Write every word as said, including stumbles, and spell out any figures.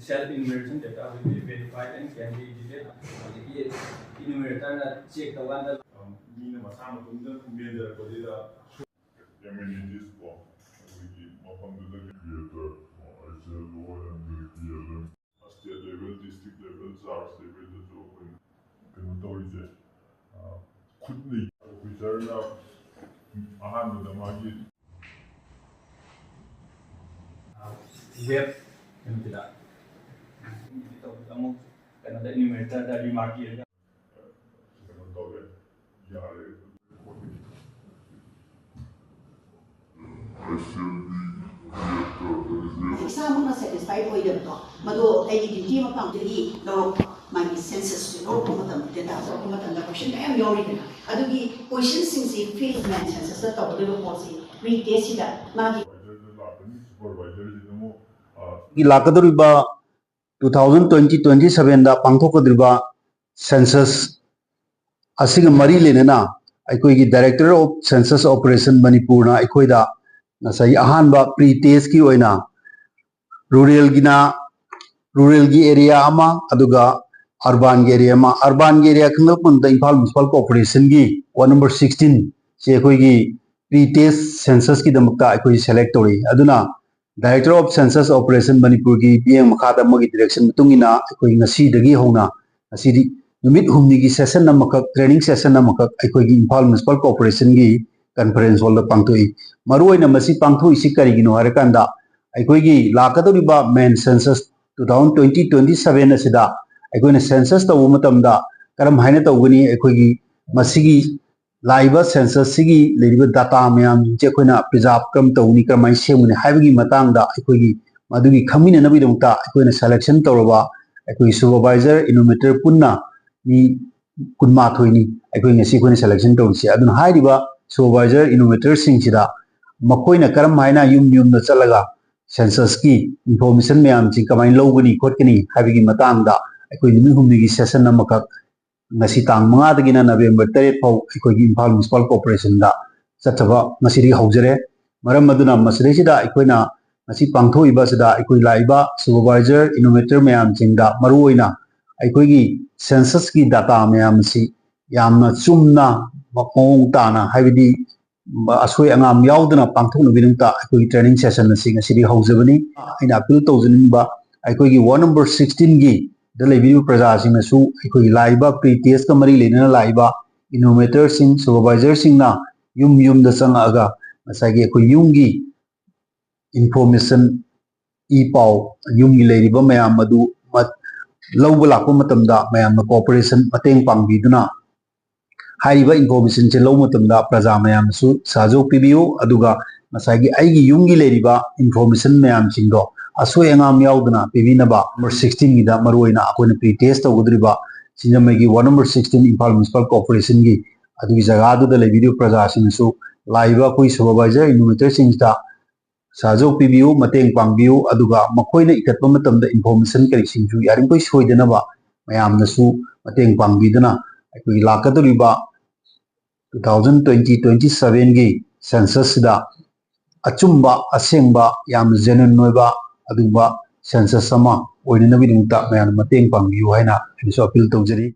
Self enumeration data will be verified and can be edited. ꯑꯗꯒꯤ enumerator ꯅ check ꯇꯧꯀꯥꯟꯗ ꯃꯤꯅ ꯃꯁꯥ ꯃꯇꯣꯝꯇ ꯃꯦꯟꯖꯔꯛꯄꯁꯤꯗ amenities ꯀꯣ, ꯑꯩꯈꯣꯏꯒꯤ ꯃꯐꯝꯗꯨꯗꯒꯤ creator, ꯑꯩꯁꯦ low and B L M, state level, district level, charge level ꯗꯁꯨ ꯑꯩꯈꯣꯏꯅ ꯀꯩꯅꯣ ꯇꯧꯔꯤꯁꯦ, ꯑ, ꯈꯨꯠꯅ officer ꯅ ꯑꯍꯥꯟꯕꯗ ꯃꯥꯒꯤ web ꯀꯩꯅꯣꯁꯤꯗ ꯑꯃꯨꯛ ꯀꯩꯅꯣꯗ enumerator ꯗ remark ꯄꯤꯔꯒ ꯀꯩꯅꯣ ꯇꯧꯔꯦ, ꯌꯥꯔꯦ꯫ ꯏꯁꯥꯃꯛꯅ satisfied ꯑꯣꯏꯗꯕꯗꯣ, ꯃꯗꯣ ꯑꯩꯒꯤ duty ꯑꯃ ꯄꯥꯡꯊꯣꯛꯏ ꯂꯧꯔꯛꯄ꯫ ꯃꯥꯒꯤ census ꯁꯦ ꯂꯧꯔꯛꯄ ꯃꯇꯝꯗ, data ꯂꯧꯔꯛꯄ ꯃꯇꯝꯗ question ꯃꯌꯥꯝ ꯌꯥꯎꯔꯤꯗꯅ, ꯑꯗꯨꯒꯤ question ꯁꯤꯡꯁꯤ field man census ꯇ ꯇꯧꯒꯗꯣꯏꯕ ꯄꯣꯠꯁꯤ pre test ꯁꯤꯗ ꯃꯥꯒꯤ supervisor ꯅ ꯂꯥꯛꯀꯅꯤ, supervisor ꯁꯤꯅ ꯑꯃꯨꯛ, ꯑ, ꯒꯤ ꯂꯥꯛꯀꯗꯧꯔꯤꯕ two thousand twenty twenty seven ꯗ ꯄꯥꯡꯊꯣꯛꯀꯗꯧꯔꯤꯕ census ꯑꯁꯤꯒ ꯃꯔꯤ ꯂꯩꯅꯅ ꯑꯩꯈꯣꯏꯒꯤ Director of Census Operation ꯃꯅꯤꯄꯨꯔꯅ ꯑꯩꯈꯣꯏꯗ ꯉꯁꯥꯏꯒꯤ ꯑꯍꯥꯟꯕ pre test ꯀꯤ ꯑꯣꯏꯅ rural ꯒꯤꯅ, rural ꯒꯤ area ꯑꯃ, ꯑꯗꯨꯒ urban ꯒꯤ area ꯑꯃ꯫ Urban ꯒꯤ area ꯈꯪꯂꯛꯄ ꯃꯇꯝꯗ ꯏꯝꯐꯥꯜ Municipal Corporation ꯒꯤ ward number sixteen ꯁꯦ ꯑꯩꯈꯣꯏꯒꯤ pre test census ꯀꯤꯗꯃꯛꯇ ꯑꯩꯈꯣꯏ select ꯇꯧꯔꯤ꯫ ꯑꯗꯨꯅ Director of Census Operation ꯃꯅꯤꯄꯨꯔꯒꯤ ꯃꯤꯠꯌꯦꯡ ꯃꯈꯥꯗ ꯃꯣꯏꯒꯤ direction ꯃꯇꯨꯡ ꯏꯟꯅ ꯑꯩꯈꯣꯏ ꯉꯁꯤꯗꯒꯤ ꯍꯧꯅ, ꯉꯁꯤꯗꯤ ꯅꯨꯃꯤꯠ ꯍꯨꯝꯅꯤꯒꯤ session ꯑꯃꯈꯛ, training session ꯑꯃꯈꯛ ꯑꯩꯈꯣꯏꯒꯤ ꯏꯝꯐꯥꯜ Municipal Corporation ꯒꯤ conference hall ꯗ ꯄꯥꯡꯊꯣꯛꯏ꯫ ꯃꯔꯨꯑꯣꯏꯅ ꯃꯁꯤ ꯄꯥꯡꯊꯣꯛꯏꯁꯤ ꯀꯔꯤꯒꯤꯅꯣ ꯍꯥꯏꯔꯀꯥꯟꯗ, ꯑꯩꯈꯣꯏꯒꯤ ꯂꯥꯛꯀꯗꯧꯔꯤꯕ main census two thousand twenty twenty seven ꯑꯁꯤꯗ ꯑꯩꯈꯣꯏꯅ census ꯇꯧꯕ ꯃꯇꯝꯗ ꯀꯔꯝ ꯍꯥꯏꯅ ꯇꯧꯒꯅꯤ, ꯑꯩꯈꯣꯏꯒꯤ ꯃꯁꯤꯒꯤ ꯂꯥꯛꯏꯕ census ꯁꯤꯒꯤ ꯂꯩꯔꯤꯕ data ꯃꯌꯥꯝꯁꯤꯡꯁꯦ ꯑꯩꯈꯣꯏꯅ preserve ꯀꯔꯝ ꯇꯧꯅꯤ, ꯀꯔꯝꯍꯥꯏꯅ ꯁꯦꯝꯒꯅꯤ ꯍꯥꯏꯕꯒꯤ ꯃꯇꯥꯡꯗ ꯑꯩꯈꯣꯏꯒꯤ ꯃꯗꯨꯒꯤ ꯈꯪꯃꯤꯟꯅꯅꯕꯒꯤꯗꯃꯛꯇ ꯑꯩꯈꯣꯏꯅ selection ꯇꯧꯔꯕ ꯑꯩꯈꯣꯏꯒꯤ supervisor, enumerator ꯄꯨꯟꯅ ꯃꯤ ꯀꯨꯟꯃꯥꯊꯣꯏꯅꯤ ꯑꯩꯈꯣꯏ ꯉꯁꯤ ꯑꯩꯈꯣꯏꯅ selection ꯇꯧꯔꯤꯁꯦ꯫ ꯑꯗꯨꯅ ꯍꯥꯏꯔꯤꯕ supervisor, enumerator ꯁꯤꯡꯁꯤꯗ ꯃꯈꯣꯏꯅ ꯀꯔꯝ ꯍꯥꯏꯅ ꯌꯨꯝ ꯌꯨꯝꯗ ꯆꯠꯂꯒ census ꯀꯤ information ꯃꯌꯥꯝꯁꯤ ꯀꯃꯥꯏꯅ ꯂꯧꯒꯅꯤ ꯈꯣꯠꯀꯅꯤ ꯍꯥꯏꯕꯒꯤ ꯃꯇꯥꯡꯗ ꯑꯩꯈꯣꯏ ꯅꯨꯃꯤꯠ ꯍꯨꯝꯅꯤꯒꯤ session ꯑꯃꯈꯛ ꯉꯁꯤ ꯇꯥꯡ ꯃꯉꯥꯗꯒꯤꯅ November ꯇꯔꯦꯠ ꯐꯥꯎ ꯑꯩꯈꯣꯏꯒꯤ ꯏꯝꯐꯥꯜ Municipal Corporation ꯗ ꯆꯠꯊꯕ ꯉꯁꯤꯗꯒꯤ ꯍꯧꯖꯔꯦ꯫ ꯃꯔꯝ ꯑꯗꯨꯅ ꯃꯁꯤꯗꯩꯁꯤꯗ ꯑꯩꯈꯣꯏꯅ ꯉꯁꯤ ꯄꯥꯡꯊꯣꯛꯏꯕ ꯑꯁꯤꯗ ꯑꯩꯈꯣꯏ ꯂꯥꯛꯏꯕ supervisor, enumerator ꯃꯌꯥꯝꯁꯤꯡꯗ ꯃꯔꯨꯑꯣꯏꯅ ꯑꯩꯈꯣꯏꯒꯤ census ꯀꯤ data ꯃꯌꯥꯝ ꯑꯁꯤ ꯌꯥꯝꯅ ꯆꯨꯝꯅ ꯃꯑꯣꯡ ꯇꯥꯅ, ꯍꯥꯏꯕꯗꯤ ꯑꯁꯣꯏ ꯑꯉꯥꯝ ꯌꯥꯎꯗꯅ ꯄꯥꯡꯊꯣꯛꯅꯕꯒꯤꯗꯃꯛꯇ ꯑꯩꯈꯣꯏꯒꯤ training session ꯑꯁꯤ ꯉꯁꯤꯗꯤ ꯍꯧꯖꯕꯅꯤ꯫ ꯑꯩꯅ appeal ꯇꯧꯖꯅꯤꯡꯕ ꯑꯩꯈꯣꯏꯒꯤ ward number sixteen ꯒꯤ ꯗ ꯂꯩꯕꯤꯔꯤꯕ ꯄ꯭ꯔꯖꯥꯁꯤꯡꯅꯁꯨ ꯑꯩꯈꯣꯏꯒꯤ ꯂꯥꯛꯏꯕ pre test ꯀ ꯃꯔꯤ ꯂꯩꯅꯅ ꯂꯥꯛꯏꯕ enumerator ꯁꯤꯡ, supervisor ꯁꯤꯡꯅ ꯌꯨꯝ ꯌꯨꯝꯗ ꯆꯪꯉꯛꯑꯒ ꯉꯁꯥꯏꯒꯤ ꯑꯩꯈꯣꯏ ꯌꯨꯝꯒꯤ information, ꯏ ꯄꯥꯎ, ꯌꯨꯝꯒꯤ ꯂꯩꯔꯤꯕ ꯃꯌꯥꯝ ꯑꯗꯨ ꯃ-, ꯂꯧꯕ ꯂꯥꯛꯄ ꯃꯇꯝꯗ ꯃꯌꯥꯝꯅ cooperation, ꯃꯇꯦꯡ ꯄꯥꯡꯕꯤꯗꯨꯅ ꯍꯥꯏꯔꯤꯕ information ꯁꯦ ꯂꯧꯕ ꯃꯇꯝꯗ ꯄ꯭ꯔꯖꯥ ꯃꯌꯥꯝꯅꯁꯨ ꯁꯍꯖꯣꯛ ꯄꯤꯕꯤꯌꯨ, ꯑꯗꯨꯒ ꯉꯁꯥꯏꯒꯤ ꯑꯩꯒꯤ ꯌꯨꯝꯒꯤ ꯂꯩꯔꯤꯕ information ꯃꯌꯥꯝꯁꯤꯡꯗꯣ ꯑꯁꯣꯏ ꯑꯉꯥꯝ ꯌꯥꯎꯗꯅ ꯄꯤꯕꯤꯅꯕ number sixteen ꯒꯤꯗ ꯃꯔꯨꯑꯣꯏꯅ ꯑꯩꯈꯣꯏꯅ pre test ꯇꯧꯒꯗꯧꯔꯤꯕ ꯁꯤꯡꯖꯃꯩꯒꯤ ward number sixteen, Imphal Municipal Corporation ꯒꯤ ꯑꯗꯨꯒꯤ ꯖꯒꯥꯗꯨꯗ ꯂꯩꯕꯤꯔꯤꯕ ꯄ꯭ꯔꯖꯥꯁꯤꯡꯅꯁꯨ ꯂꯥꯛꯏꯕ ꯑꯩꯈꯣꯏ supervisor, enumerator ꯁꯤꯡꯁꯤꯗ ꯁꯍꯖꯣꯛ ꯄꯤꯕꯤꯌꯨ, ꯃꯇꯦꯡ ꯄꯥꯡꯕꯤꯌꯨ, ꯑꯗꯨꯒ ꯃꯈꯣꯏꯅ ꯏꯈꯠꯄ ꯃꯇꯝꯗ information ꯀꯔꯤꯁꯤꯡꯁꯨ ꯌꯥꯔꯤꯃꯈꯩ ꯁꯣꯏꯗꯅꯕ ꯃꯌꯥꯝꯅꯁꯨ ꯃꯇꯦꯡ ꯄꯥꯡꯕꯤꯗꯨꯅ ꯑꯩꯈꯣꯏꯒꯤ ꯂꯥꯛꯀꯗꯧꯔꯤꯕ two thousand twenty twenty seven ꯒꯤ census ꯁꯤꯗ ꯑꯆꯨꯝꯕ, ꯑꯁꯦꯡꯕ, ꯌꯥꯝꯅ genuine ꯑꯣꯏꯕ ꯑꯗꯨꯒꯨꯝꯕ census ꯑꯃ ꯑꯣꯏꯅꯅꯕꯒꯤꯗꯃꯛꯇ ꯃꯌꯥꯝꯅ ꯃꯇꯦꯡ ꯄꯥꯡꯕꯤꯌꯨ ꯍꯥꯏꯅ ꯑꯩꯅꯁꯨ appeal ꯇꯧꯖꯔꯤ꯫